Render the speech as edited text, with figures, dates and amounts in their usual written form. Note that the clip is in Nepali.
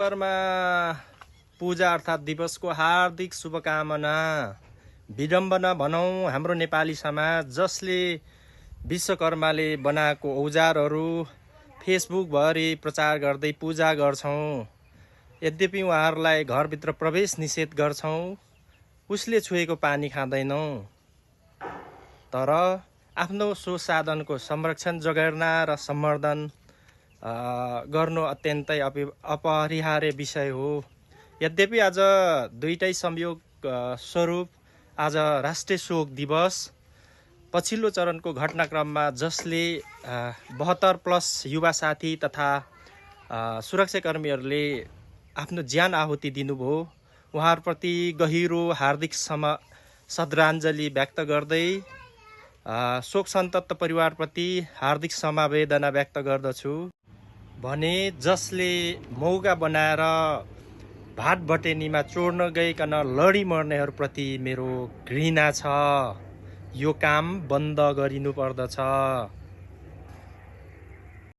विश्वकर्मा पूजा अर्थात् दिवसको हार्दिक शुभकामना। विडम्बना भनौँ हाम्रो नेपाली समाज, जसले विश्वकर्माले बनाएको औजारहरू फेसबुकभरि प्रचार गर्दै पूजा गर्छौँ। यद्यपि उहाँहरूलाई घरभित्र प्रवेश निषेध गर्छौँ, उसले छुएको पानी खाँदैनौँ। तर आफ्नो सो साधनको संरक्षण, जोगार्ना र सम्वर्धन गर्नु अत्यन्तै अपरिहार्य विषय हो। यद्यपि आज दुईटै संयोग स्वरूप आज राष्ट्रिय शोक दिवस। पछिल्लो चरणको घटनाक्रममा जसले 72+ युवा साथी तथा सुरक्षाकर्मीहरूले आफ्नो ज्यान आहुति दिनुभयो, उहाँहरूप्रति गहिरो हार्दिक श्रद्धाञ्जली व्यक्त गर्दै शोक सन्तप्त परिवारप्रति हार्दिक समवेदना व्यक्त गर्दछु। भने जसले मौका बनाएर भाट बटेनीमा चोर्न गइकन लडी मर्नेहरूप्रति मेरो घृणा छ। यो काम बन्द गरिनु पर्दछ।